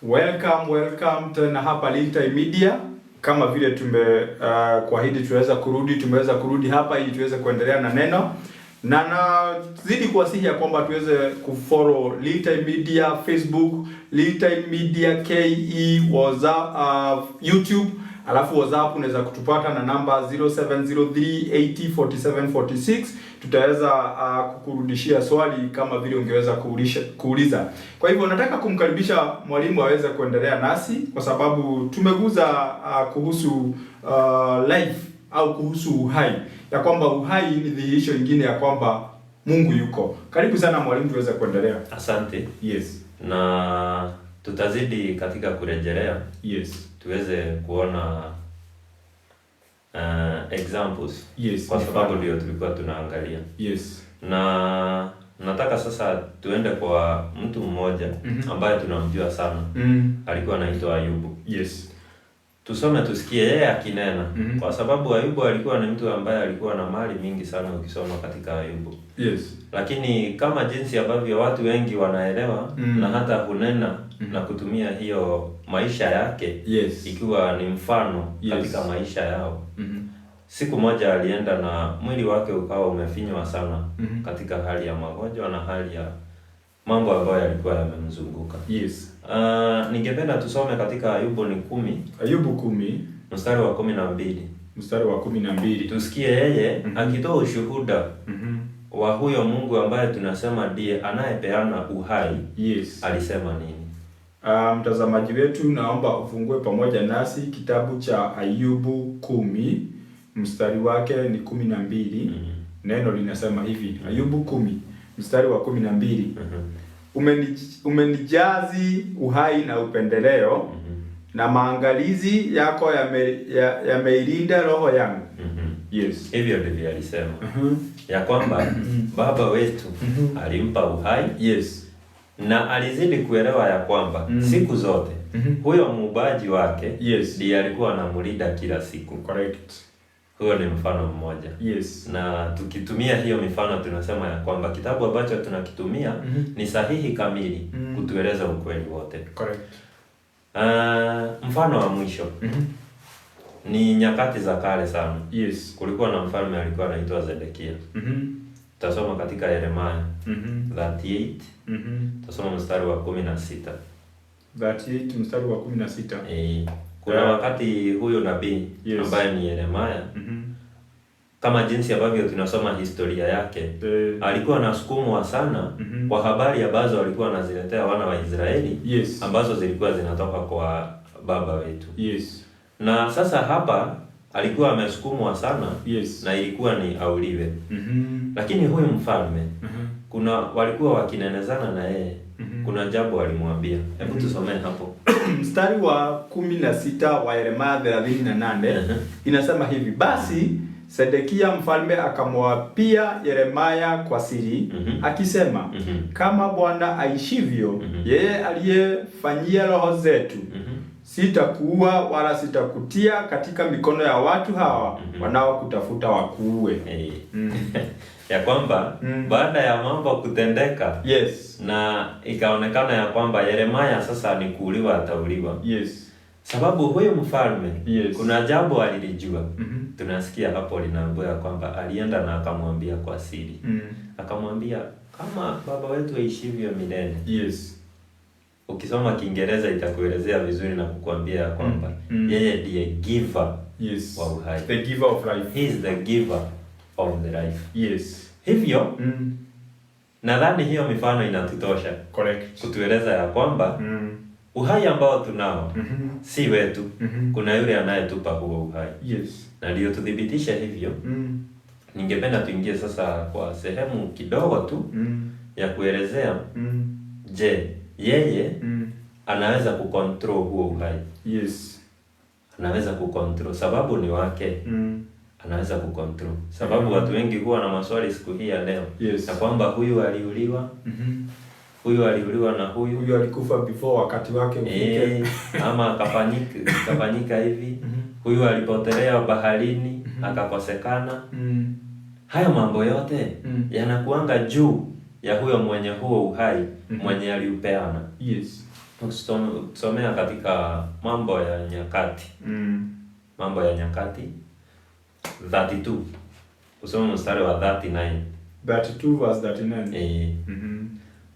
Welcome, welcome tena hapa Liltai Media. Kama vile kuahidi tumeweza kurudi hapa ili tuweze kuendelea na neno, na nazidi kuwasihi ya kwamba tuweze kufollow Liltai Media Facebook, Liltai Media KE, WhatsApp, YouTube, alafu WhatsApp unaweza kutupata na namba 0703804746. Tutaweza kukurudishia swali kama vile ungeweza kuuliza. Kwa hivyo nataka kumkaribisha mwalimu aweze kuendelea nasi kwa sababu tumeguza kuhusu life au kuhusu uhai, ya kwamba uhai ni dhihirisho ingine ya kwamba Mungu yuko. Karibu sana mwalimu, tuweze kuendelea. Asante. Yes. Na tutazidi katika kurejelea tuweze kuona examples kwa sababu ndio tulikuwa tunaangalia. Na nataka sasa tuende kwa mtu mmoja ambaye tunamjua sana. Alikuwa anaitwa Ayubu. Tusome tusikie yeye akinena. Kwa sababu Ayubu alikuwa ni mtu ambaye alikuwa na mali mingi sana ukisoma katika Ayubu. Lakini kama jinsi ambavyo watu wengi wanaelewa na hata hunena na kutumia hiyo maisha yake ikiwa ni mfano katika maisha yao. Siku moja alienda na mwili wake ukawa umefinywa sana katika hali ya magonjwa na hali ya mambo ambayo yalikuwa yamemzunguka. Ningependa tusome katika Ayubu ni 10. Ayubu 10. Mstari wa 12. Mstari wa 12. Tusikie yeye akitoa ushuhuda wa huyo Mungu ambaye tunasema ndiye anayepeana uhai. Alisema nini? Mtazamaji wetu, naomba ufungue pamoja nasi kitabu cha Ayubu 10, mstari wake ni 12. Neno linasema hivi, Ayubu 10 mstari wa 12. Umenijazi uhai na upendeleo, na maangalizi yako yameilinda roho yangu. Yes. Hivyo ndivyo alisema. Ya kwamba baba wetu alimpa uhai. Na alizidi kuelewa ya kwamba siku zote huyo muumbaji wake ndiye alikuwa anamlinda kila siku. Huyo ni mfano mmoja. Na tukitumia hiyo mifano tunasema ya kwamba kitabu ambacho tunakitumia ni sahihi kamili kutueleza ukweli wote. Mfano wa mwisho ni nyakati za kale sana. Kulikuwa na mfalme alikuwa anaitwa Zedekia. Tutasoma katika Yeremia 38. Tutasoma mstari wa 16. 38 mstari wa 16. Kuna wakati huyo nabii ambaye ni Yeremia, kama jinsi ambavyo tunasoma historia yake, alikuwa anasukumwa sana kwa habari ambazo alikuwa anaziletea wana wa Israeli, ambazo zilikuwa zinatoka kwa baba wetu. Na sasa hapa alikuwa amesukumwa sana na ilikuwa ni auliwe. Lakini huyu mfalme, kuna walikuwa wakinenezana na yeye. Kuna jambo alimwambia. Hebu tusomee hapo. Mstari wa 16 wa Yeremia 38 inasema hivi: basi Sedekia mfalme akamwapia Yeremia kwa siri, akisema, kama Bwana aishivyo, yeye aliyefanyia roho zetu, sitakuua wala sitakutia katika mikono ya watu hawa wanaokutafuta wakuue. Ya kwamba baada ya mambo kutendeka, na ikaonekana ya kwamba Yeremia sasa ni kuuliwa atauliwa. Sababu huyu mfalme kuna jambo alilijua. Tunasikia hapo linaambiwa ya kwamba alienda na akamwambia kwa siri. Akamwambia kama baba wetu aishivyo milele. Ukisoma Kiingereza itakuelezea vizuri na kukuambia ya kwamba yeye ndiye giver wa uhai. The giver of life. He is the giver of the life. Hivyo, nadhani hiyo mifano inatutosha. Kutueleza ya kwamba uhai ambao tunao si wetu. Kuna yule anayetupa huo uhai. Na ndio tuthibitishe hivyo. Ningependa tuingie sasa kwa sehemu kidogo tu ya kuelezea, je, yeye anaweza kucontrol huo uhai? Anaweza kucontrol sababu ni wake. Anaweza kucontrol sababu watu wengi huwa na maswali siku hii ya leo. Na kwamba huyu aliuliwa, huyu aliuliwa na huyu, Huyu alikufa before wakati wake ufike. Ama akafanyika hivi. Huyu alipotelea baharini, akakosekana. Haya mambo yote yanakuanga juu ya huyo mwenye huo uhai, mwenye aliupeana. Ukisomea katika Mambo ya Nyakati. Mambo ya Nyakati 32. Usome mstari wa 39. 32 verse 39.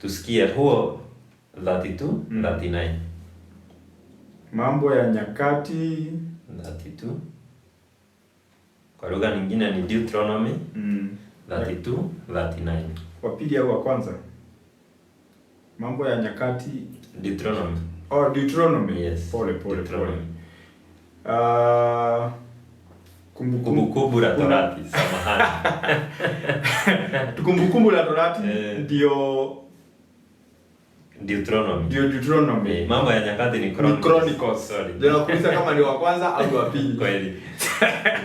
Tusikie huo 32 39. Mambo ya Nyakati 32. Kwa lugha nyingine ni Deuteronomy 32 39. Wa pili au wa kwanza? Mambo ya Nyakati, Deuteronomy. Oh, Deuteronomy. Yes. Pole pole Deuteronomy. Pole. Kumbukumbu la Torati, samahani. Kumbukumbu la Torati ndio Deuteronomy. Ndio Deuteronomy. Mambo ya Nyakati ni Chronicles. Chronicles. Sorry. Ndio nakuuliza kama ni wa kwanza au wa pili. Kweli.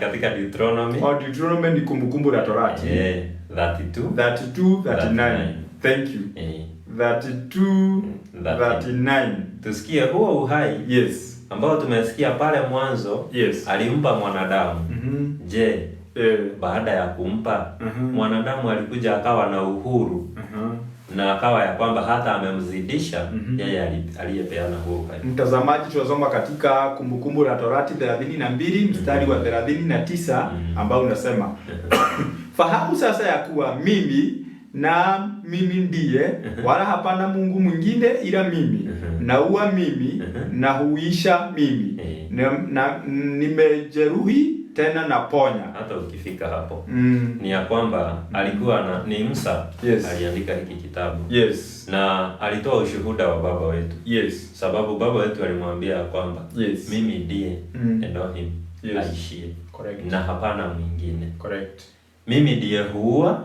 Katika Deuteronomy. Oh, Deuteronomy ni kumbukumbu la Torati. 32 32 39. Thank you. 32 39. Tusikie huo uhai. Yes. Ambao tumesikia pale mwanzo. Yes. Alimpa mwanadamu. Je, baada ya kumpa mwanadamu alikuja akawa na uhuru. Na akawa ya kwamba hata amemzidisha yeye aliyepeana huo uhai. Mtazamaji, tunasoma katika Kumbukumbu la Torati 32 mstari wa 39 ambao unasema fahamu sasa ya kuwa mimi na mimi ndiye, wala hapana Mungu mwingine ila mimi, naua mimi na huisha mimi, na nimejeruhi tena naponya. Hata ukifika hapo ni ya kwamba alikuwa ni Musa. Yes. Aliandika hiki kitabu. Yes. Na alitoa ushuhuda wa baba wetu. Yes. Sababu baba wetu alimwambia kwamba yes, mimi ndiye Elohim. Yes. Aishie. Correct. Na hapana mwingine. Correct. Mimi ndiye huua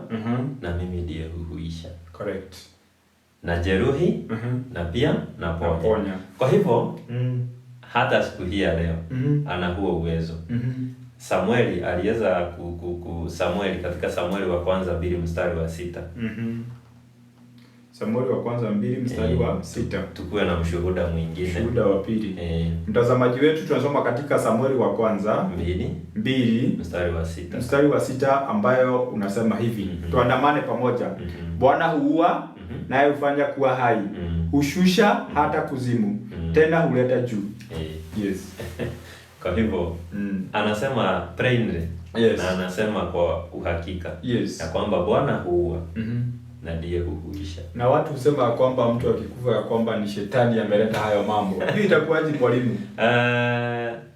na mimi ndiye huhuisha. Correct. Na jeruhi na pia naponya. Kwa hivyo hata siku hii ya leo ana huo uwezo. Samueli aliweza Samueli katika Samueli wa kwanza 2 mstari wa 6. Samueli wa kwanza 2 mstari wa 6. Tukuwe na mshuhuda mwingine. Shuhuda wa pili. Mtazamaji wetu, tunasoma katika Samueli wa kwanza 2 mstari wa 6. Mstari wa 6 ambayo unasema hivi. Tuandamane pamoja. Bwana huua naye hufanya kuwa hai. Hushusha hata kuzimu, tena huleta juu. Yes. Kwa hivyo anasema plainly. Yes. Na anasema kwa uhakika. Yes. Ya kwamba Bwana huua na ndiye huhuisha. Na watu husema kwamba mtu akikufa ya kwamba ni shetani ameleta hayo mambo. Hiyo itakuwaje mwalimu?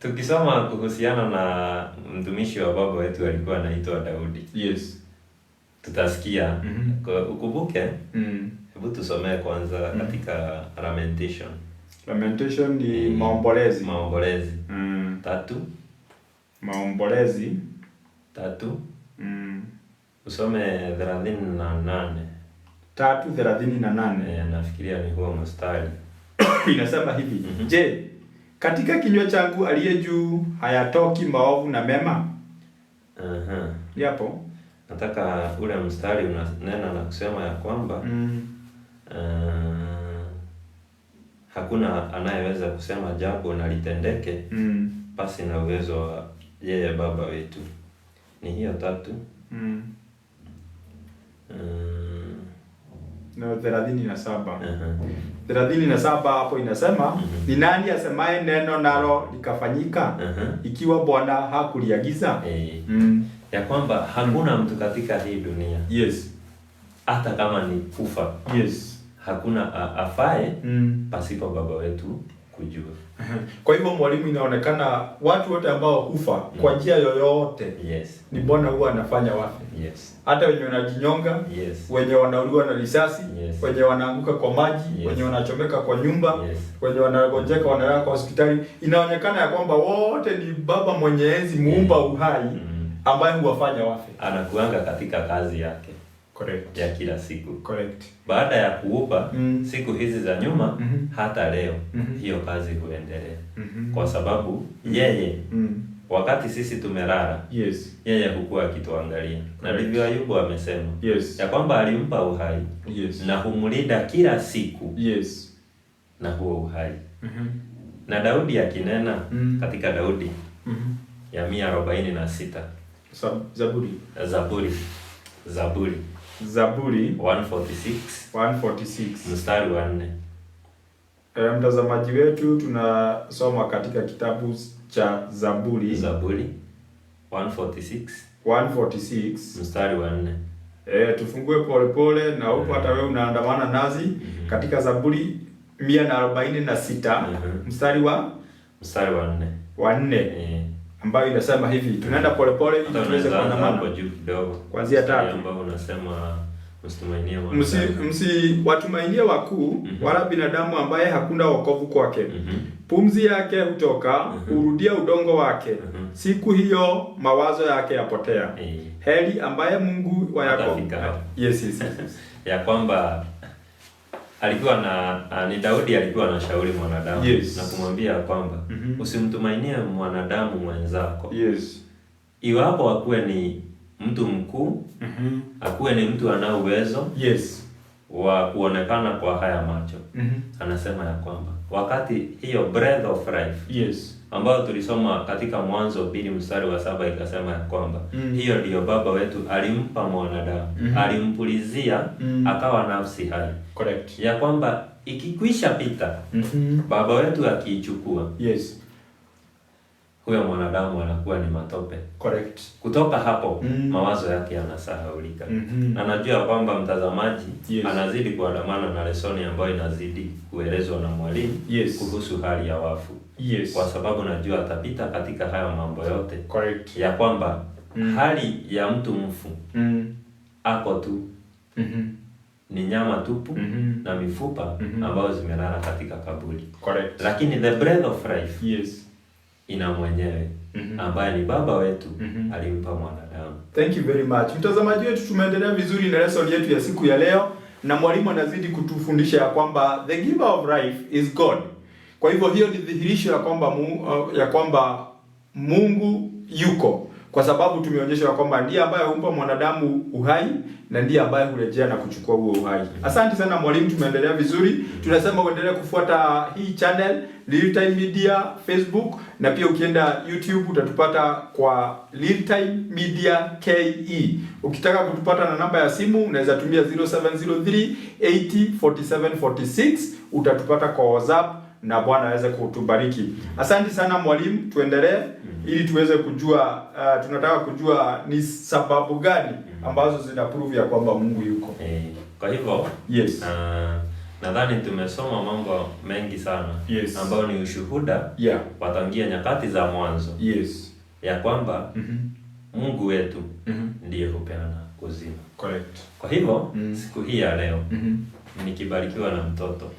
Tukisoma kuhusiana na mtumishi wa baba wetu alikuwa anaitwa Daudi. Yes. Tutasikia. Ukumbuke? Hebu tusomee kwanza katika Lamentation. Lamentation ni maombolezi. Maombolezi. 3. Maombolezi 3. Usome 38. 3:38. Nafikiria ni huo mstari. Inasema hivi. Je, katika kinywa changu aliye juu hayatoki maovu na mema? Yapo. Nataka ule mstari unanena na kusema ya kwamba hakuna anayeweza kusema jambo na litendeke pasi na uwezo wa yeye baba wetu. Ni hiyo 3. No, 37. 37 hapo inasema ni nani asemaye neno nalo likafanyika ikiwa Bwana hakuliagiza? Ya kwamba hakuna mtu katika hii dunia. Yes. Hata kama ni kufa. Yes. Hakuna afae pasipo baba wetu kujua. Kwa hivyo mwalimu, inaonekana watu wote ambao hufa kwa njia yoyote, yes, ni Bwana huwa anafanya wafe. Yes. Hata wenye wanajinyonga, yes, wenye wanauliwa na risasi, yes, wenye wanaanguka kwa maji, yes, wenye wanachomeka kwa nyumba, yes, wenye wanagonjeka wanalala kwa hospitali, inaonekana ya kwamba wote ni Baba mwenye enzi muumba uhai ambaye huwafanya wafe. Anakuanga katika kazi yake. Correct. Ya kila siku. Correct. Baada ya kuupa siku hizi za nyuma hata leo hiyo kazi huendelea. Kwa sababu yeye wakati sisi tumelala, yes, yeye hukuwa akituangalia. Na ndivyo Ayubu amesema, yes, ya kwamba alimpa uhai, yes, na humlinda kila siku, yes, na huo uhai. Na Daudi akinena katika Daudi ya 146 Zaburi Zaburi Zaburi 146 146 mstari wa 4. Mtazamaji wetu, tunasoma katika kitabu cha Zaburi. Zaburi 146 146 mstari wa 4. Tufungue polepole na huko hata wewe unaandamana nazi katika Zaburi 146 mstari wa Mstari wa 4. Wa 4 ambayo inasema hivi. Tunaenda polepole ili tuweze kuandamana. Hapo juu kidogo. Kuanzia 3. Ambao unasema msitumainie wanadamu. Msiwatumainie wakuu wala binadamu ambaye hakuna wokovu kwake. Pumzi yake hutoka, hurudia udongo wake. Siku hiyo mawazo yake yapotea. Heri ambaye Mungu wa Yakobo. Yes. Ya kwamba alikuwa na ni Daudi alikuwa anashauri mwanadamu na kumwambia kwamba usimtumainie mwanadamu mwenzako. Yes. Iwapo akuwe ni mtu mkuu, akuwe ni mtu ana uwezo wa kuonekana kwa haya macho. Anasema ya kwamba wakati hiyo breath of life ambayo tulisoma katika Mwanzo 2 mstari wa 7 ikasema ya kwamba hiyo ndiyo Baba wetu alimpa mwanadamu, alimpulizia akawa nafsi hai. Correct. Ya kwamba ikikwisha pita Baba wetu akiichukua, huyo mwanadamu anakuwa ni matope. Correct. Kutoka hapo mawazo yake yanasahaulika. Na najua kwamba mtazamaji anazidi kuandamana na lesoni ambayo inazidi kuelezwa na mwalimu kuhusu hali ya wafu. Kwa sababu najua atapita katika hayo mambo yote. Correct. Ya kwamba hali ya mtu mfu ako tu ni nyama tupu na mifupa ambayo zimelala katika kaburi. Correct. Lakini the breath of life ina mwenyewe ambaye ni Baba wetu alimpa mwanadamu. Thank you very much. Mtazamaji wetu, tumeendelea vizuri na lesson yetu ya siku ya leo, na mwalimu anazidi kutufundisha ya kwamba the giver of life is God. Kwa hivyo hiyo ni dhihirisho ya kwamba Mungu yuko, kwa sababu tumeonyeshwa kwamba ndiye ambaye humpa mwanadamu uhai na ndiye ambaye hurejea na kuchukua huo uhai. Asante sana mwalimu, tumeendelea vizuri. Tunasema uendelee kufuata hii channel Real Time Media Facebook, na pia ukienda YouTube utatupata kwa Real Time Media KE. Ukitaka kutupata na namba ya simu unaweza tumia 0703 80 47 46, utatupata kwa WhatsApp na Bwana aweze kutubariki. Asante sana mwalimu, tuendelee ili tuweze kujua, tunataka kujua ni sababu gani ambazo zina prove ya kwamba Mungu yuko. Kwa hivyo nadhani tumesoma mambo mengi sana ambayo ni ushuhuda watangia nyakati za mwanzo ya kwamba Mungu wetu ndiye hupeana uzima. Correct. Kwa hivyo siku hii ya leo nikibarikiwa na mtoto.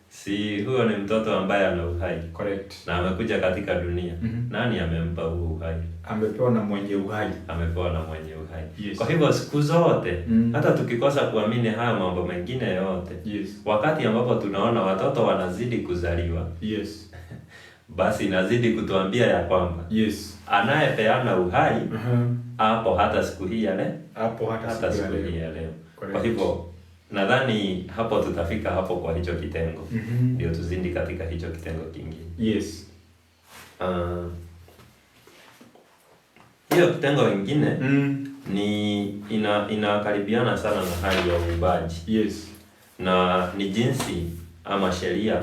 Si huyo ni mtoto ambaye ana uhai. Correct. Na amekuja katika dunia. Nani amempa huo uhai? Amepewa na mwenye uhai. Amepewa na mwenye uhai. Kwa hivyo siku zote hata tukikosa kuamini haya mambo mengine yote, wakati ambapo tunaona watoto wanazidi kuzaliwa, basi inazidi kutuambia ya kwamba anayepeana uhai hapo hata siku hii ya leo. Hapo hata siku hii ya leo. Kwa hivyo nadhani hapo tutafika hapo kwa hicho kitengo. Ndio tuzindi katika hicho kitengo kingine. Hiyo kitengo kingine ni inakaribiana sana na hali ya uumbaji. Na ni jinsi ama sheria,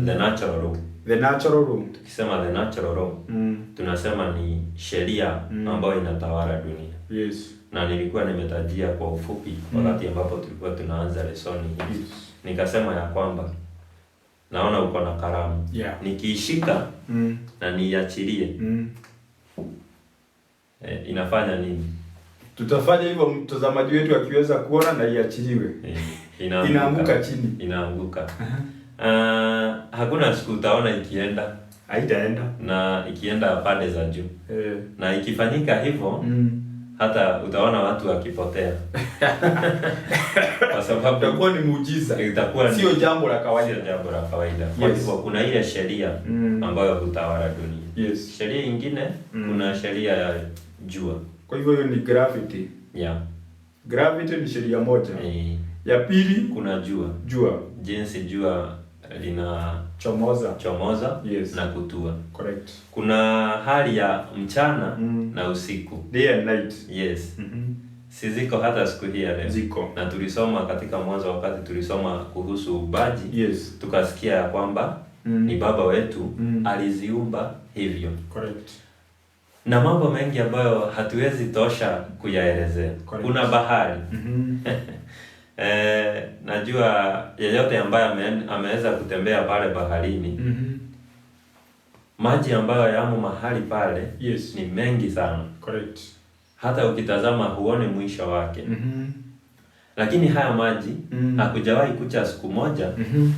the natural law. The natural law. Tukisema the natural law, tunasema ni sheria ambayo inatawala dunia. Na nilikuwa nimetajia kwa ufupi wakati ambapo tulikuwa tunaanza lesoni hii. Nikasema ya kwamba naona uko na kalamu. Nikiishika na niachilie. Inafanya nini? Tutafanya hivyo mtazamaji wetu akiweza kuona na iachiliwe. Inaanguka chini. Inaanguka. Hakuna siku utaona ikienda. Haitaenda. Na ikienda pande za juu. Na ikifanyika hivyo hata utaona watu wakipotea. Kwa sababu itakuwa ni muujiza. Itakuwa sio jambo la kawaida. Sio jambo la kawaida. Kwa hivyo kuna ile sheria ambayo hutawala dunia. Sheria nyingine kuna sheria ya jua. Kwa hivyo hiyo ni gravity. Gravity ni sheria moja. Ya pili kuna jua. Jua. Jinsi jua lina chomoza na kutua. Correct. Kuna hali ya mchana na usiku. Day and night. Si ziko hata siku hii ya leo. Ziko. Na tulisoma katika mwanzo, wakati tulisoma kuhusu uumbaji, tukasikia ya kwamba ni Baba wetu aliziumba hivyo. Correct. Na mambo mengi ambayo hatuwezi tosha kuyaelezea. Correct. Kuna bahari. Najua yeyote ambaye ameweza kutembea pale baharini, maji ambayo yamo mahali pale ni mengi sana. Correct. Hata ukitazama huoni mwisho wake. Lakini haya maji hakujawahi kucha siku moja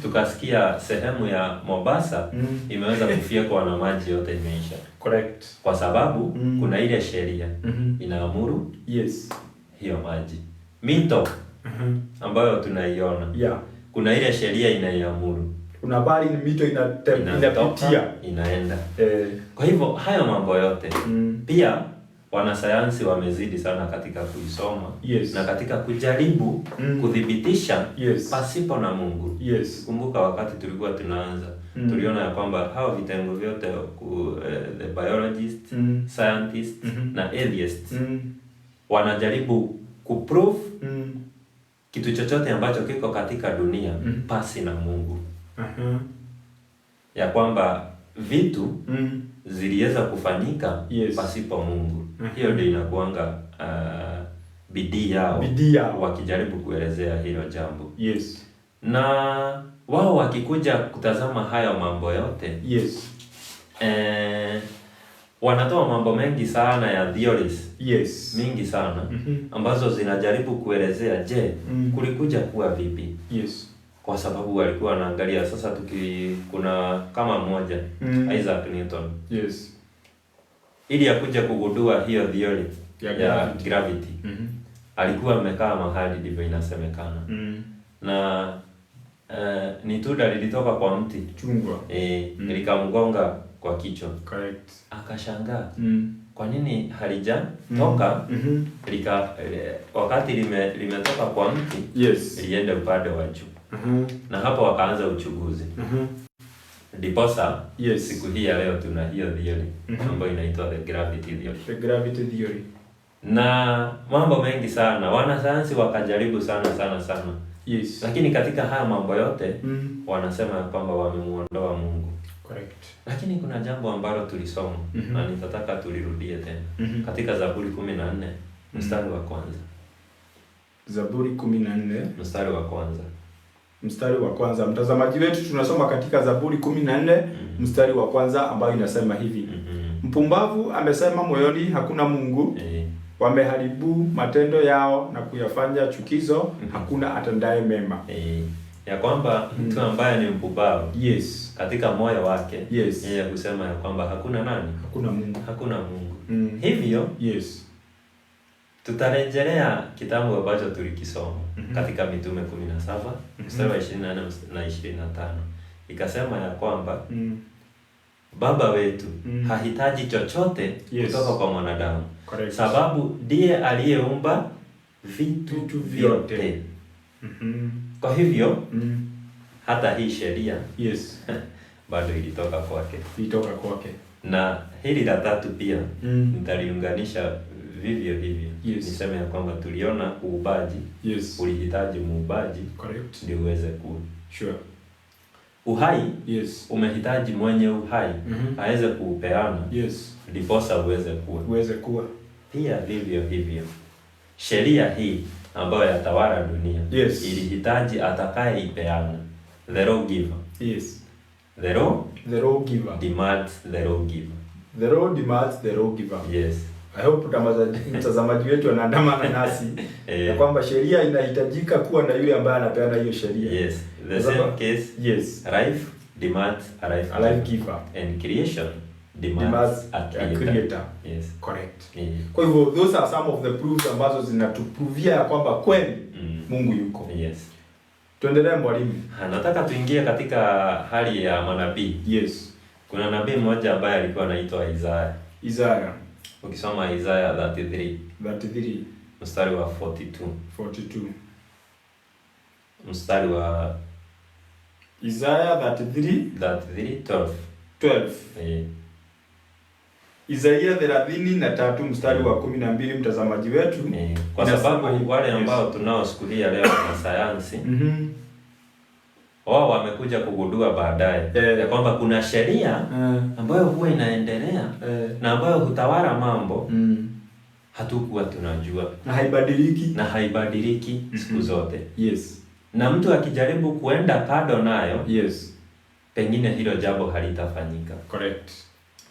tukasikia sehemu ya Mombasa imeweza kufyekwa na maji yote imeisha. Correct. Kwa sababu kuna ile sheria inaamuru hiyo maji. Mito ambayo tunaiona, kuna ile sheria inaiamuru. Kuna bali ni mito inapitia, inaenda. Kwa hivyo hayo mambo yote pia wanasayansi wamezidi sana katika kuisoma na katika kujaribu kuthibitisha pasipo na Mungu. Kumbuka wakati tulikuwa tunaanza, tuliona ya kwamba hao vitengo vyote the biologist, scientist na atheist wanajaribu kuprove kitu chochote ambacho kiko katika dunia pasi na Mungu. Ya kwamba vitu ziliweza kufanyika pasipo Mungu. Hiyo ndio inakuanga bidii yao, wakijaribu kuelezea hilo jambo. Na wao wakikuja kutazama hayo mambo yote, wanatoa mambo mengi sana ya theories. Mingi sana ambazo zinajaribu kuelezea je, kulikuja kuwa vipi? Kwa sababu walikuwa wanaangalia sasa kuna kama mmoja Isaac Newton. Ili akuje kugundua hiyo theory ya gravity. Gravity. Alikuwa amekaa mahali ndivyo inasemekana. Na ni tunda lilitoka kwa mti. Chungwa. Likamgonga kwa kichwa. Correct. Akashangaa. Kwa nini halijatoka? Wakati limetoka kwa mti, liende upande wa juu. Na hapo wakaanza uchunguzi. Ndiposa siku hii ya leo tuna hiyo theory ambayo inaitwa the gravity theory. The gravity theory. Na mambo mengi sana wanasayansi wakajaribu sana sana sana. Lakini katika haya mambo yote wanasema kwamba wamemuondoa Mungu. Correct. Lakini kuna jambo ambalo tulisoma na nitataka tulirudie tena. Katika Zaburi 14 mstari wa kwanza. Zaburi 14 mstari wa kwanza. Mstari wa kwanza. Mtazamaji wetu, tunasoma katika Zaburi 14 mstari wa kwanza ambayo inasema hivi. Mpumbavu amesema moyoni hakuna Mungu. Wameharibu matendo yao na kuyafanya chukizo, hakuna atendaye mema. Ya kwamba mtu ambaye ni mpumbavu katika moyo wake yeye husema ya kwamba hakuna nani? Hakuna Mungu. Hakuna Mungu. Hivyo tutarejelea kitabu ambacho tulikisoma katika Mitume 17 mstari wa 24 na 25. Ikasema ya kwamba Baba wetu hahitaji chochote kutoka kwa mwanadamu. Correct. Sababu ndiye aliyeumba vitu vyote. Kwa hivyo hata hii sheria bado ilitoka kwake. Ilitoka kwake. Na hili la tatu pia nitaliunganisha vivyo hivyo. Niseme ya kwamba tuliona uumbaji. Ulihitaji muumbaji. Correct. Ndio uweze kuwa. Sure. Uhai umehitaji mwenye uhai aweze kuupeana. Ndiposa uweze kuwa. Uweze kuwa. Pia vivyo hivyo sheria hii ambayo yatawala dunia ilihitaji atakayeipeana, the law giver. The law, The law giver. demands the law giver. The law demands the law giver. Yes. I hope mtazamaji wetu anaandamana nasi ya kwamba sheria inahitajika kuwa na yule ambaye anapeana hiyo sheria. Yes. The same case. Life demands a life, A life giver. And creation demands Demands a a creator. creator. Yes. Correct. Yeah. Kwa hivyo those are some of the proofs ambazo zinatuprovia ya kwamba kweli Mungu yuko. Yes. Tuendelee mwalimu. Nataka tuingie katika hali ya manabii. Yes. Kuna nabii mmoja ambaye alikuwa anaitwa Isaiah. Isaiah. Ukisoma Isaiah 33. 33. Mstari wa 42. 42. Mstari wa Isaiah 33. 33:12. 12. Eh. Isaia 33 mstari wa 12, mtazamaji wetu. Kwa sababu wale ambao tunao siku hii ya leo na sayansi wao wamekuja kugundua baadaye ya kwamba kuna sheria ambayo huwa inaendelea na ambayo hutawala mambo hatukuwa tunajua, na haibadiliki, na haibadiliki siku zote. Yes. Na mtu akijaribu kuenda kando nayo, yes, pengine hilo jambo halitafanyika. Correct.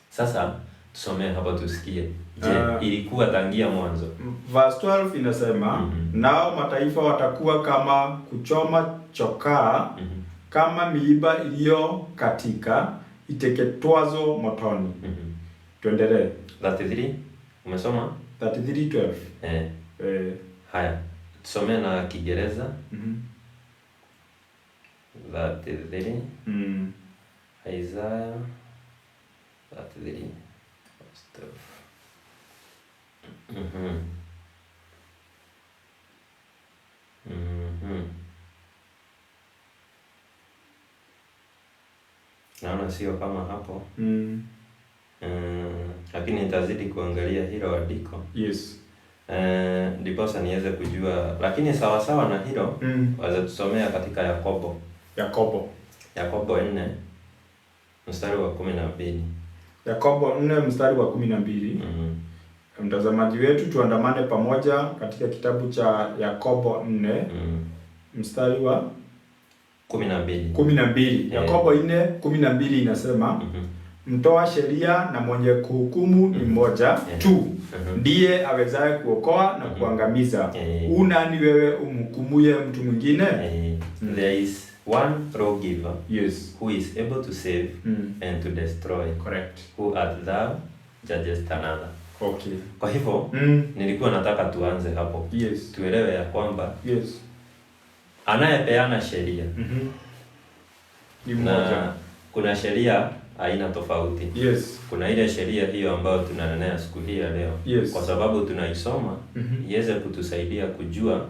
Sasa tusomee hapo tusikie. Je, ilikuwa tangia mwanzo? Verse 12 inasema, nao mataifa watakuwa kama kuchoma chokaa, kama miiba iliyo katika iteketwazo motoni. Tuendelee. 33 umesoma? 33:12. Haya, tusomee na Kiingereza. 33. Isaiah 33 verse 12. Naona sio kama hapo. Lakini nitazidi kuangalia hilo andiko. Yes. Ndiposa niweze kujua, lakini sawa sawa na hilo waweza tusomea katika Yakobo. Yakobo 4 mstari wa 12. Yakobo 4 mstari wa 12. Mtazamaji wetu, tuandamane pamoja katika kitabu cha Yakobo 4 mstari wa 12. 12. Yakobo 4:12 inasema, mtoa sheria na mwenye kuhukumu ni mmoja tu, ndiye awezaye kuokoa na kuangamiza. U nani wewe umhukumuye mtu mwingine? There is one lawgiver, yes, who is able to save and to destroy. Correct. Who art thou judgest another? Okay. Kwa hivyo nilikuwa nataka tuanze hapo. Yes. Tuelewe ya kwamba, yes, anayepeana sheria ni mmoja. Kuna sheria aina tofauti. Yes. Kuna ile sheria hiyo ambayo tunanenea siku hii ya leo. Yes. Kwa sababu tunaisoma iweze kutusaidia kujua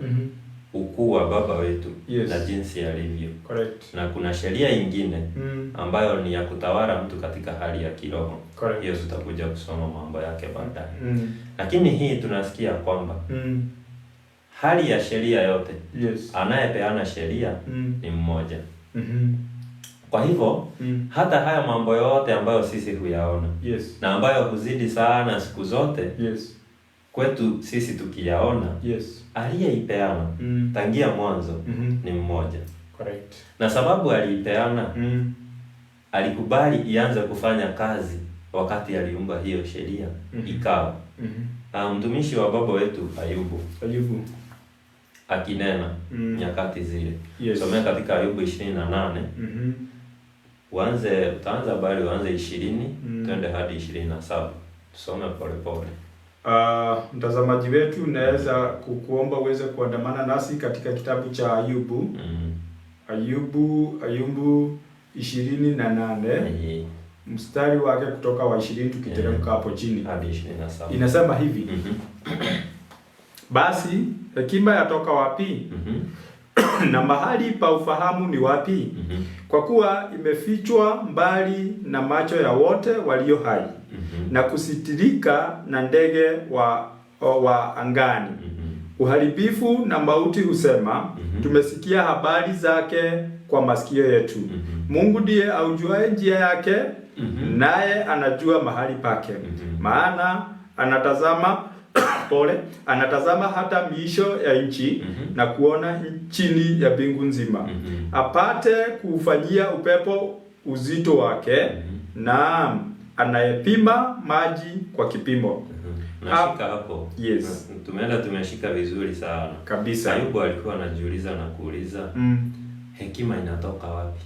ukuu wa Baba wetu, yes, na jinsi alivyo. Correct. Na kuna sheria ingine ambayo ni ya kutawala mtu katika hali ya kiroho. Correct. Hiyo tutakuja kusoma mambo yake baadaye. Lakini hii tunasikia kwamba hali ya sheria yote, yes, anayepeana sheria ni mmoja. Kwa hivyo hata haya mambo yote ambayo sisi huyaona, yes, na ambayo huzidi sana siku zote, yes, kwetu sisi tukiyaona, yes, aliyeipeana tangia mwanzo ni mmoja. Correct. Na sababu aliipeana, alikubali ianze kufanya kazi wakati aliumba hiyo sheria, ikawa. Mtumishi wa baba wetu Ayubu akinena nyakati zile. Yes. Somea katika Ayubu 28. Uanze, utaanza habari uanze 20, twende hadi 27. Tusome pole pole. Mtazamaji wetu, naweza kukuomba uweze kuandamana nasi katika kitabu cha Ayubu. Ayubu 28 mstari wake kutoka wa 20 tukiteremka hapo chini hadi 27. Inasema hivi. Basi hekima yatoka wapi? Na mahali pa ufahamu ni wapi? Kwa kuwa imefichwa mbali na macho ya wote walio hai, na kusitirika na ndege wa angani. Uharibifu na mauti husema, tumesikia habari zake kwa masikio yetu. Mungu ndiye aujuaye njia yake, naye anajua mahali pake. Maana anatazama pole, anatazama hata miisho ya nchi, na kuona chini ya mbingu nzima. Apate kuufanyia upepo uzito wake, na anayepima maji kwa kipimo. Nashika hapo. Yes. Tumeenda tumeshika vizuri sana. Kabisa. Ayubu alikuwa anajiuliza na kuuliza, hekima inatoka wapi?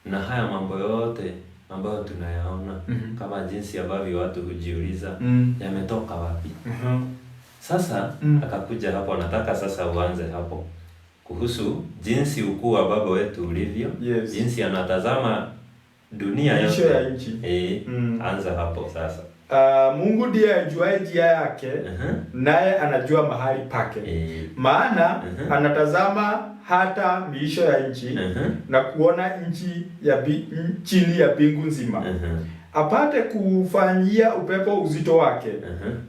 Na haya mambo yote ambayo tunayaona, kama jinsi ambavyo watu hujiuliza, yametoka wapi? Sasa akakuja hapo, nataka sasa uanze hapo kuhusu jinsi ukuu wa Baba wetu ulivyo, yes, jinsi anatazama dunia yote ya nchi. Anza hapo sasa. Mungu ndiye ajuaye njia yake, naye anajua mahali pake. Maana anatazama hata miisho ya nchi, na kuona nchi ya chini ya mbingu nzima. Apate kufanyia upepo uzito wake.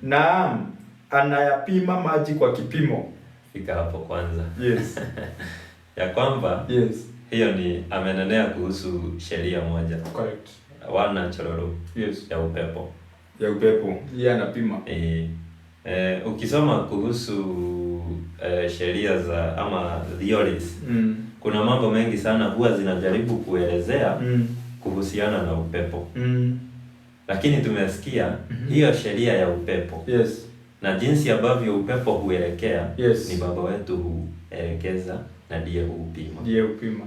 Naam, anayapima maji kwa kipimo. Fika hapo kwanza. Yes. Ya kwamba Yes. hiyo ni amenenea kuhusu sheria moja. Correct. One natural law. Yes. Ya upepo. Ya upepo. Yeye anapima. Ukisoma kuhusu sheria za ama theories, kuna mambo mengi sana huwa zinajaribu kuelezea kuhusiana na upepo. Lakini tumesikia hiyo sheria ya upepo. Yes. Na jinsi ambavyo upepo huelekea, Yes. ni Baba wetu huelekeza na ndiye huupima. Ndiye hupima.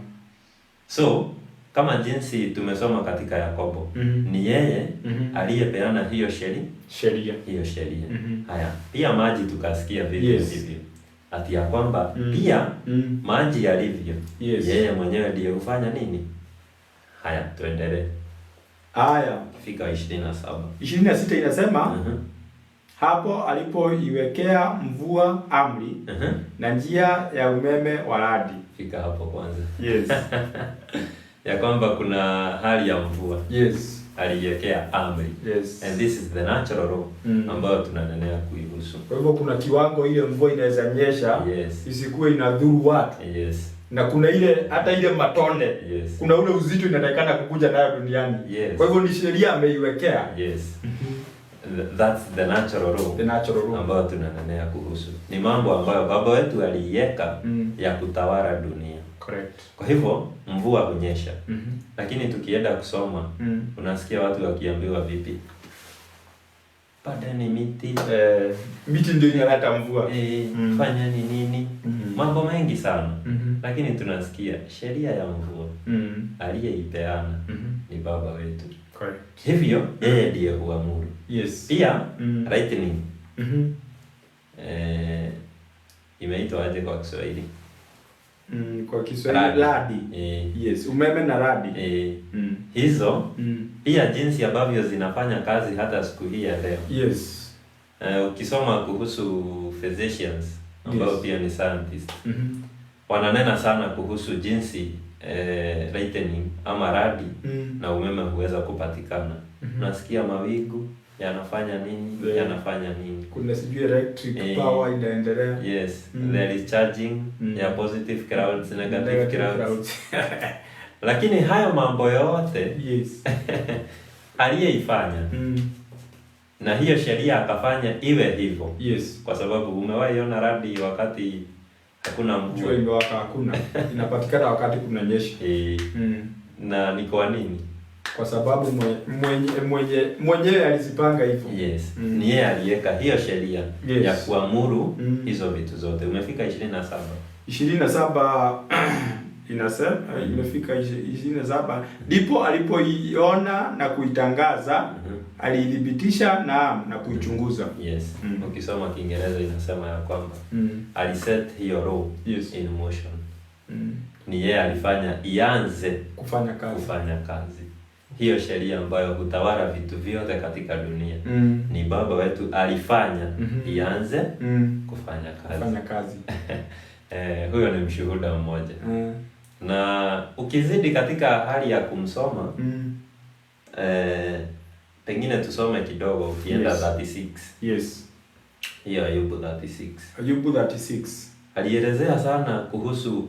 So kama jinsi tumesoma katika Yakobo, ni yeye aliyepeana hiyo sheria. Hiyo sheria. Haya, pia maji tukasikia vivyo hivyo. Ati ya kwamba pia maji yalivyo. Yes. Yeye mwenyewe ndiye hufanya nini? Haya, tuendelee. Haya. Fika 27. 26 inasema, hapo alipoiwekea mvua amri na njia ya umeme wa radi. Fika hapo kwanza. Yes. Ya kwamba kuna hali ya mvua. Yes. Aliiwekea amri. Yes. And this is the natural law ambayo tunanenea kuihusu. Kwa hivyo kuna kiwango ile mvua inaweza nyesha, Yes. isikuwe inadhuru watu. Yes. Na kuna ile hata ile matone. Yes. Kuna ule uzito inatakikana kukuja nayo duniani. Yes. Kwa hivyo ni sheria ameiwekea. Yes. That's the natural law. The natural law. Ambayo tunanenea kuhusu. Ni mambo ambayo Baba wetu aliiweka ya kutawala dunia. Correct. Kwa hivyo mvua hunyesha. Lakini tukienda kusoma, unasikia watu wakiambiwa vipi? Pandeni miti. Miti ndio inaleta mvua. Fanyeni nini? Mambo mengi sana. Lakini tunasikia sheria ya mvua aliyeipeana ni Baba wetu. Correct. Hivyo yeye ndiye huamuru. Yes. Pia lightning. Imeitwa aje kwa Kiswahili? Kwa Kiswahili Radi. radi. Yes, umeme na radi. Hizo pia jinsi ambavyo zinafanya kazi hata siku hii ya leo. Yes. Ukisoma kuhusu physicians ambao Yes. pia ni scientists, wananena sana kuhusu jinsi lightning ama radi na umeme huweza kupatikana. Unasikia mawingu yanafanya nini? Yeah. Yanafanya nini? Kuna sijui electric power inaendelea. Yes. There is charging ya positive clouds, negative Negative clouds. clouds. Lakini hayo mambo yote Yes. aliyeifanya na hiyo sheria akafanya iwe hivyo. Yes. Kwa sababu umewahi ona radi wakati hakuna mvua. Jua imewaka hakuna. Inapatikana wakati kunanyesha. Na ni kwa nini? Kwa sababu mwenyewe alizipanga hivyo. Yes. Ni yeye aliweka hiyo sheria Yes. ya kuamuru hizo vitu zote. Umefika 27. 27 inasema, imefika 27. Ndipo alipoiona na kuitangaza, aliithibitisha na kuichunguza. Yes. Ukisoma Kiingereza inasema ya kwamba aliset hiyo law Yes. in motion. Ni yeye alifanya ianze kufanya kazi. Kufanya kazi. Hiyo sheria ambayo hutawala vitu vyote katika dunia. Ni Baba wetu alifanya ianze kufanya kazi. Kufanya kazi. Huyo ni mshuhuda mmoja. Na ukizidi katika hali ya kumsoma, pengine tusome kidogo ukienda Yes. 36. Yes. Hiyo Ayubu 36. Ayubu 36. Alielezea sana kuhusu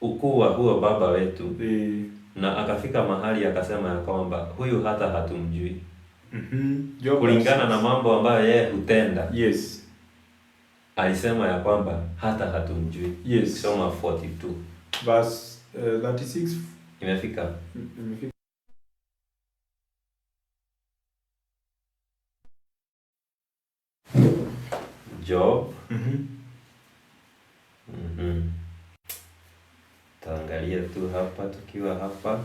ukuu wa huo Baba wetu. Na akafika mahali akasema ya kwamba huyu hata hatumjui. Job Kulingana 36. na mambo ambayo yeye hutenda. Yes. Alisema ya kwamba hata hatumjui. Yes. Soma 42. Verse 36. Imefika. Imefika. Job. Taangalia tu hapa tukiwa hapa.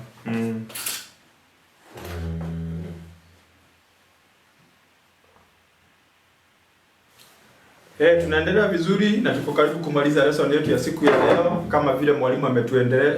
Tunaendelea vizuri na tuko karibu kumaliza lesson yetu ya siku ya leo. Kama vile mwalimu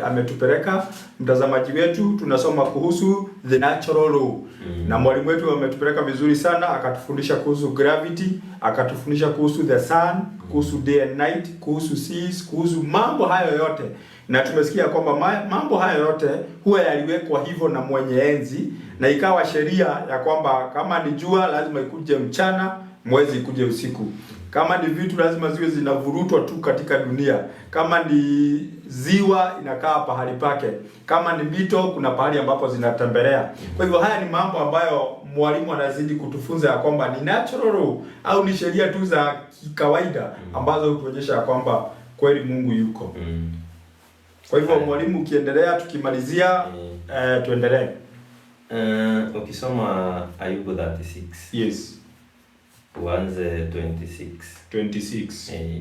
ametupeleka mtazamaji wetu, tunasoma kuhusu the natural law. Na mwalimu wetu ametupeleka vizuri sana, akatufundisha kuhusu gravity, akatufundisha kuhusu the sun, kuhusu day and night, kuhusu seas, kuhusu mambo hayo yote. Na tumesikia kwamba mambo haya yote huwa yaliwekwa hivyo na mwenye enzi, na ikawa sheria ya kwamba kama ni jua lazima ikuje mchana, mwezi ikuje usiku. Kama ni vitu lazima ziwe zinavurutwa tu katika dunia. Kama ni ziwa inakaa pahali pake. Kama ni mito kuna pahali ambapo zinatembelea. Kwa hivyo haya ni mambo ambayo mwalimu anazidi kutufunza ya kwamba ni natural law au ni sheria tu za kawaida ambazo hutuonyesha ya kwamba kweli Mungu yuko. Kwa hivyo mwalimu, ukiendelea tukimalizia, tuendelee. Ukisoma Ayubu 36. Yes. Uanze 26. 26.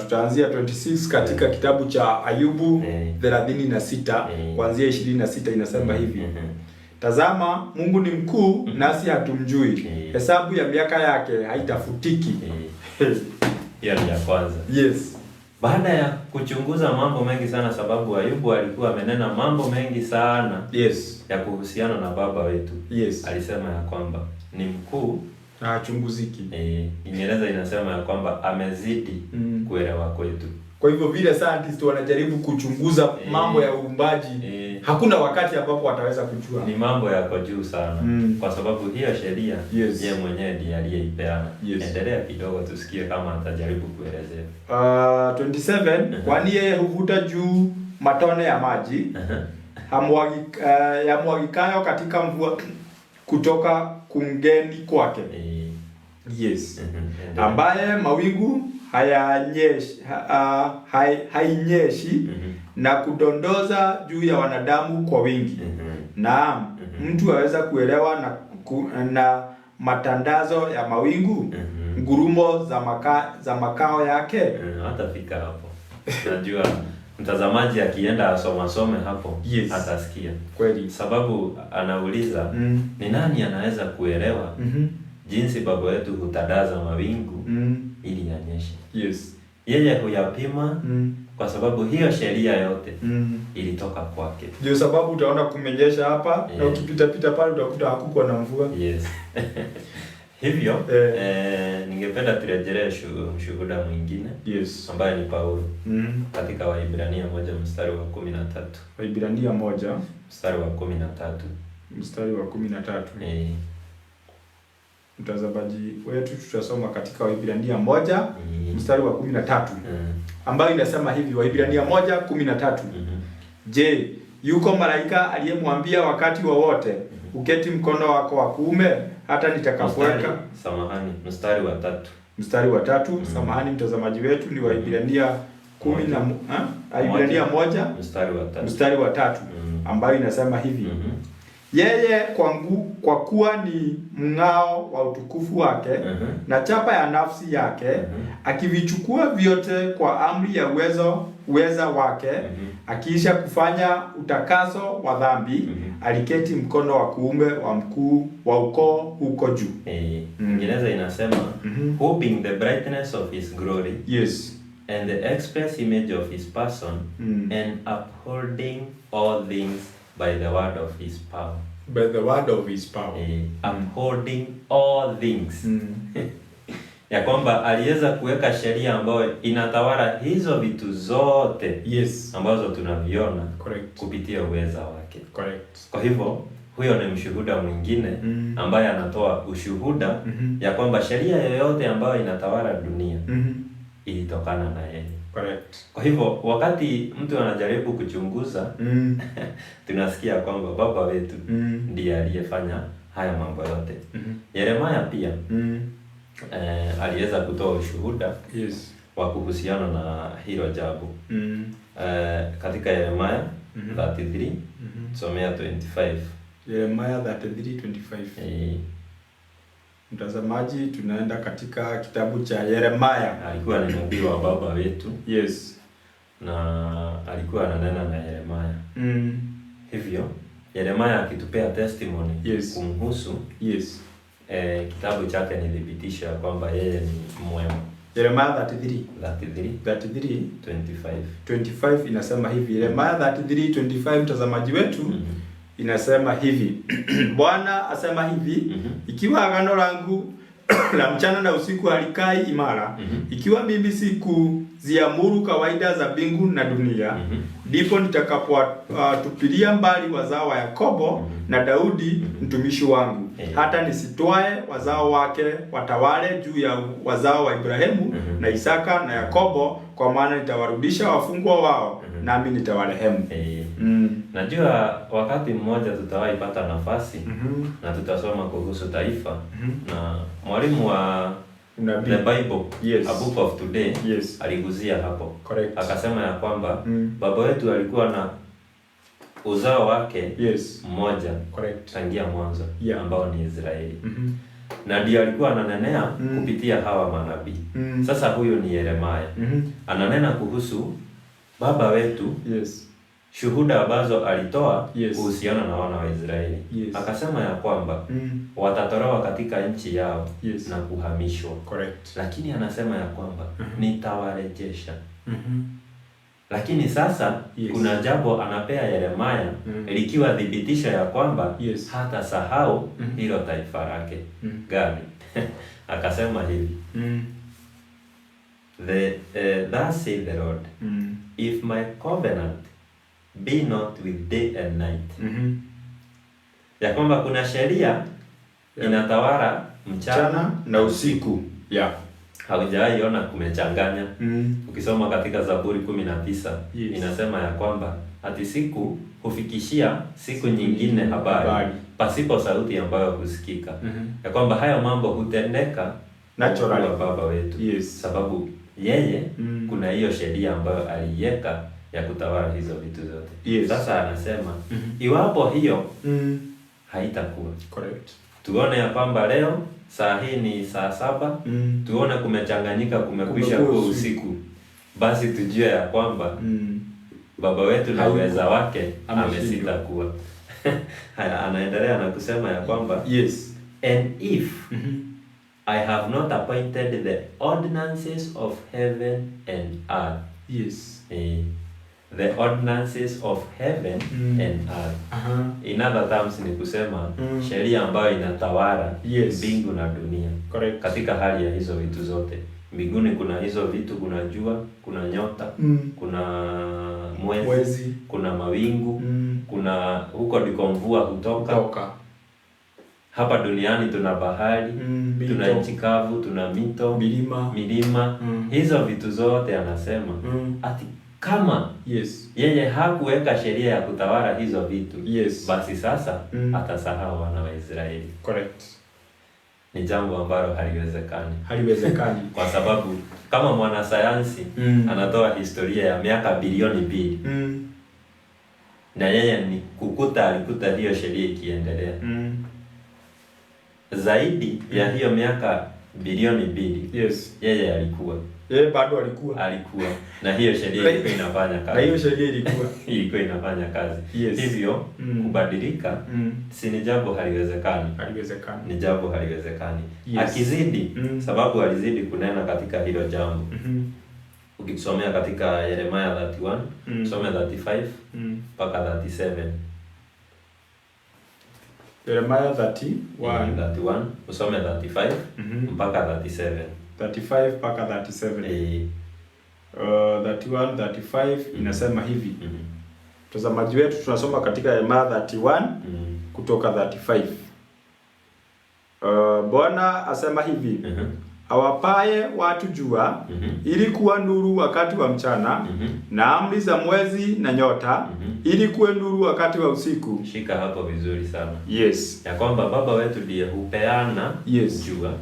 Tutaanzia 26 katika kitabu cha Ayubu 36 kuanzia 26 inasema hivi. Tazama, Mungu ni mkuu nasi hatumjui. Hesabu ya miaka yake haitafutiki. Hiyo ni ya kwanza. Yes. Baada ya kuchunguza mambo mengi sana, sababu Ayubu alikuwa amenena mambo mengi sana. Yes. Ya kuhusiana na baba wetu. Yes. Alisema ya kwamba ni mkuu na hachunguziki. Kiingereza inasema ya kwamba amezidi kuelewa kwetu. Kwa hivyo vile scientists wanajaribu kuchunguza mambo ya uumbaji, hakuna wakati ambapo wataweza kujua. Ni mambo yako juu sana. Kwa sababu hiyo sheria yeye mwenyewe ndiye aliyeipeana. Yes. Endelea kidogo tusikie kama atajaribu kuelezea. 27 kwani yeye huvuta juu matone ya maji yamwagikayo katika mvua kutoka kungeni kwake. Yes. Ambaye mawingu hainyeshi na kudondoza juu ya wanadamu kwa wingi. Naam, mtu aweza kuelewa na matandazo ya mawingu, ngurumo za makao yake. Hatafika hapo. Najua mtazamaji akienda asome hapo, yes, atasikia. Kweli. Sababu anauliza ni nani anaweza kuelewa jinsi baba yetu hutadaza mawingu ili yanyeshe. Yes. Yeye huyapima kwa sababu hiyo sheria yote ilitoka kwake. Ndio sababu utaona kumenyesha hapa na ukipita pita pale utakuta hakukuwa na mvua. Yes. Hivyo ningependa turejelee shuhuda mwingine. Yes. Ambaye ni Paulo. Katika Waibrania 1 mstari wa 13. Waibrania 1 mstari wa 13. Mstari wa 13. Mtazamaji wetu tutasoma katika Waibrania 1 mstari wa 13 ambayo inasema hivi, Waibrania 1:13. Je, yuko malaika aliyemwambia wakati wowote uketi mkono wako wa kuume hata nitakapokuweka? Samahani, mstari wa 3. Mstari wa 3, samahani mtazamaji wetu, ni Waibrania Waibrania 1 mstari wa 3. Mstari wa 3 ambayo inasema hivi. Yeye kwa kuwa ni mng'ao wa utukufu wake na chapa ya nafsi yake, akivichukua vyote kwa amri ya uweza wake, akiisha kufanya utakaso wa dhambi, aliketi mkono wa kuume wa mkuu wa ukoo huko juu. Kiingereza inasema who being the brightness of his glory, yes, and the express image of his person, and upholding all things by the word of his power. By the word of his power. Upholding all things. Ya kwamba aliweza kuweka sheria ambayo inatawala hizo vitu zote, yes, ambazo tunaviona, correct, kupitia uweza wake. Correct. Kwa hivyo huyo ni mshuhuda mwingine ambaye anatoa ushuhuda ya kwamba sheria yoyote ambayo inatawala dunia ilitokana na yeye. Correct. Kwa hivyo wakati mtu anajaribu kuchunguza tunasikia kwamba baba wetu ndiye aliyefanya haya mambo yote. Yeremia pia aliweza kutoa ushuhuda, yes, wa kuhusiana na hilo jambo. Katika Yeremia 33 somea 25. Yeremia 33:25. Mtazamaji, tunaenda katika kitabu cha Yeremia. Alikuwa ni nabii wa baba wetu. Yes. Na alikuwa ananena na Yeremia. Hivyo Yeremia akitupea testimony, yes, kumhusu, yes, kitabu chake ni thibitisho kwamba yeye ni mwema. Yeremia 33:25 25 inasema hivi. Yeremia 33:25, mtazamaji wetu, inasema hivi. Bwana asema hivi, ikiwa agano langu la mchana na usiku halikai imara, ikiwa mimi sikuziamuru kawaida za mbingu na dunia, ndipo nitakapotupilia mbali wazao wa Yakobo na Daudi mtumishi wangu, hata nisitwae wazao wake watawale juu ya wazao wa Ibrahimu na Isaka na Yakobo, kwa maana nitawarudisha wafungwa wao, nami nitawarehemu. Najua wakati mmoja tutawahi pata nafasi na tutasoma kuhusu taifa na mwalimu wa Unabii. The Bible, Yes. A Book of Today, aliguzia hapo. Correct. Akasema ya kwamba baba wetu alikuwa na uzao wake mmoja tangia mwanzo ambao ni Israeli. Na ndio alikuwa ananenea kupitia hawa manabii. Sasa huyu ni Yeremia. Ananena kuhusu baba wetu, shuhuda ambazo alitoa kuhusiana na wana wa Israeli. Akasema ya kwamba watatolewa katika nchi yao na kuhamishwa. Lakini anasema ya kwamba nitawarejesha. Lakini sasa kuna jambo anapea Yeremia likiwa thibitisho ya kwamba hata sahau hilo taifa lake. Gani? Akasema hivi. Thus saith the Lord, if my covenant be not with day and night. Ya kwamba kuna sheria inatawala mchana na usiku. Haujawahi ona kumechanganya. Ukisoma katika Zaburi 19 inasema ya kwamba ati siku hufikishia siku nyingine habari, pasipo sauti ambayo husikika. Ya kwamba hayo mambo hutendeka naturally kwa baba wetu. Sababu yeye kuna hiyo sheria ambayo aliiweka ya kutawala hizo vitu zote. Sasa anasema iwapo hiyo haitakuwa. Correct. Tuone ya kwamba leo saa hii ni saa 7, tuone kumechanganyika, kumekwisha kuwa usiku. Basi tujue ya kwamba baba wetu na uweza wake amesita kuwa. Haya, anaendelea na kusema ya kwamba and if I have not appointed the ordinances of heaven and earth. The ordinances of heaven and earth. In other terms ni kusema sheria ambayo inatawala mbingu na dunia. Correct. Katika hali ya hizo vitu zote. Mbinguni kuna hizo vitu, kuna jua, kuna nyota, kuna mwezi, kuna mawingu, kuna huko ndiko mvua hutoka. Hapa duniani tuna bahari, tuna nchi kavu, tuna mito, milima. Hizo vitu zote anasema ati kama yeye hakuweka sheria ya kutawala hizo vitu, basi sasa atasahau wana wa Israeli. Correct. Ni jambo ambalo haliwezekani. Haliwezekani. Kwa sababu kama mwanasayansi anatoa historia ya miaka bilioni 2. Na yeye ni kukuta alikuta hiyo sheria ikiendelea. Zaidi ya hiyo miaka bilioni 2. Yeye alikuwa. Yeye bado alikuwa. Alikuwa. Na hiyo sheria ilikuwa inafanya kazi. Na hiyo sheria ilikuwa. Ilikuwa inafanya kazi. Hivyo kubadilika si ni jambo haliwezekani. Haliwezekani. Ni jambo haliwezekani. Akizidi, sababu alizidi kunena katika hilo jambo. Ukisomea katika Yeremia 31, usome 35 mpaka 37. Yeremia 31. 31, usome 35 mpaka 37. 35 mpaka 37. 31, 35 inasema hivi. Mtazamaji wetu tunasoma katika Yeremia 31 kutoka 35. Bwana asema hivi. Awapaye watu jua ili kuwa nuru wakati wa mchana, na amri za mwezi na nyota ili kuwe nuru wakati wa usiku. Shika hapo vizuri sana. Ya kwamba baba wetu ndiye hupeana jua.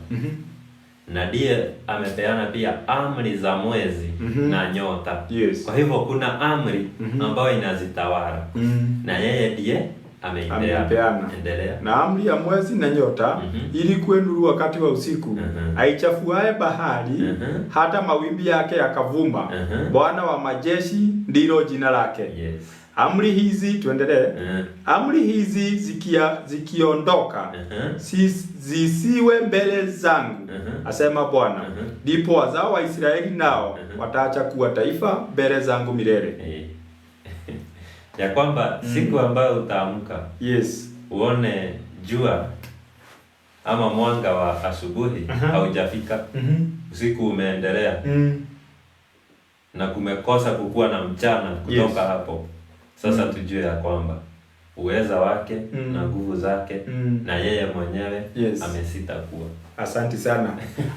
Na ndiye amepeana pia amri za mwezi na nyota. Kwa hivyo kuna amri ambayo inazitawala. Na yeye ndiye ameipeana. Endelea. Na amri ya mwezi na nyota ili kuwe nuru wakati wa usiku, aichafuae bahari hata mawimbi yake yakavuma. Bwana wa majeshi ndilo jina lake. Amri hizi tuendelee. Amri hizi zikiondoka zisiwe mbele zangu, asema Bwana, ndipo wazao wa Israeli nao wataacha kuwa taifa mbele zangu milele. Ya kwamba siku ambayo utaamka uone jua ama mwanga wa asubuhi haujafika, usiku umeendelea na kumekosa kukuwa na mchana kutoka hapo, sasa tujue ya kwamba uweza wake na nguvu zake na yeye mwenyewe amesita kuwa. Asante sana.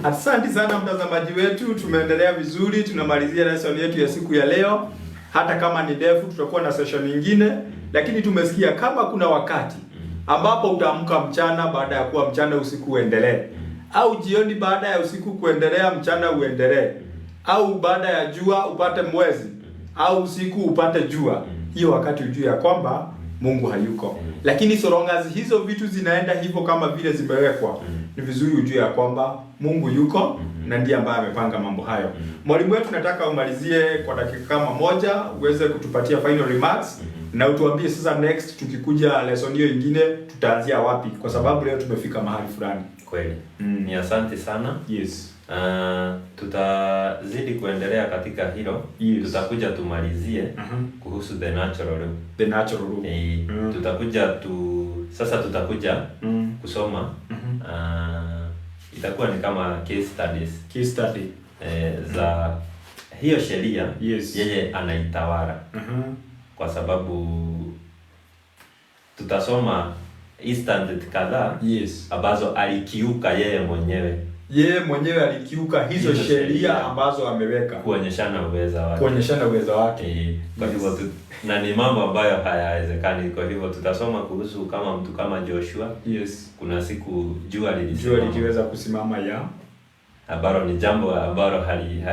Asante sana mtazamaji wetu, tumeendelea vizuri, tunamalizia lesson yetu ya siku ya leo. Hata kama ni ndefu, tutakuwa na session nyingine, lakini tumesikia kama kuna wakati ambapo utaamka mchana baada ya kuwa mchana usiku uendelee, au jioni baada ya usiku kuendelea mchana uendelee, au baada ya jua upate mwezi, au usiku upate jua, hiyo wakati ujue ya kwamba Mungu hayuko. Lakini so long as hizo vitu zinaenda hivyo kama vile zimewekwa, ni vizuri ujue ya kwamba Mungu yuko na ndiye ambaye amepanga mambo hayo. Mwalimu wetu, nataka umalizie kwa dakika kama moja, uweze kutupatia final remarks na utuambie sasa next tukikuja lesson hiyo ingine tutaanzia wapi, kwa sababu leo tumefika mahali fulani. Kweli. Ni asante sana. Tutazidi kuendelea katika hilo. Tutakuja tumalizie kuhusu the natural law. The natural law. Tutakuja tu sasa tutakuja kusoma itakuwa ni kama case studies. Case study. Za hiyo sheria. Yeye anaitawala. Kwa sababu tutasoma instant kadhaa ambazo alikiuka yeye mwenyewe. Yeye mwenyewe alikiuka hizo hizo sheria sheria ambazo ameweka kuonyeshana uweza wake. Kuonyeshana uweza wake. Kwa hivyo na ni mambo ambayo hayawezekani. Kwa hivyo tutasoma kuhusu kama mtu kama Joshua. Kuna siku jua lilisimama. Jua liliweza kusimama ya. Ambalo ni jambo ambalo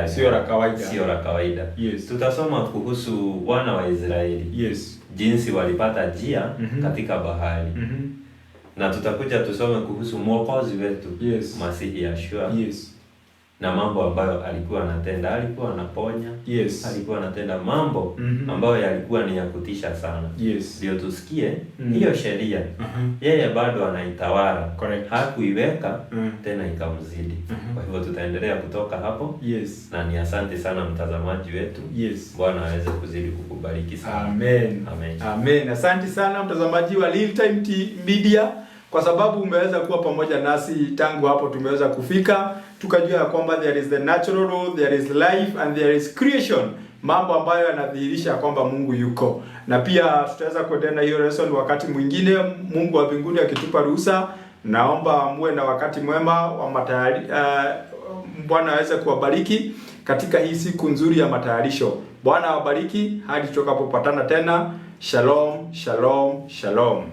sio la kawaida. Sio la kawaida. Tutasoma kuhusu wana wa Israeli. Jinsi walipata njia katika bahari. Na tutakuja tusome kuhusu Mwokozi wetu, Masihi Yeshua. Na mambo ambayo alikuwa anatenda, alikuwa anaponya. Alikuwa anatenda mambo ambayo yalikuwa ni ya kutisha sana. Ndio tusikie hiyo sheria. Yeye bado anaitawala. Hakuiweka tena ikamzidi. Kwa hivyo tutaendelea kutoka hapo. Na ni asante sana mtazamaji wetu. Bwana aweze kuzidi kukubariki sana. Amen. Amen. Amen. Asante sana mtazamaji wa Real Time Media, kwa sababu umeweza kuwa pamoja nasi tangu hapo tumeweza kufika, tukajua ya kwamba there is the natural law, there is life and there is creation, mambo ambayo yanadhihirisha kwamba Mungu yuko. Na pia tutaweza kuendelea na hiyo lesson wakati mwingine, Mungu wa mbinguni akitupa ruhusa. Naomba muwe na wakati mwema wa matayari, Bwana aweze kuwabariki katika hii siku nzuri ya matayarisho. Bwana awabariki hadi tutakapopatana tena. Shalom, shalom, shalom.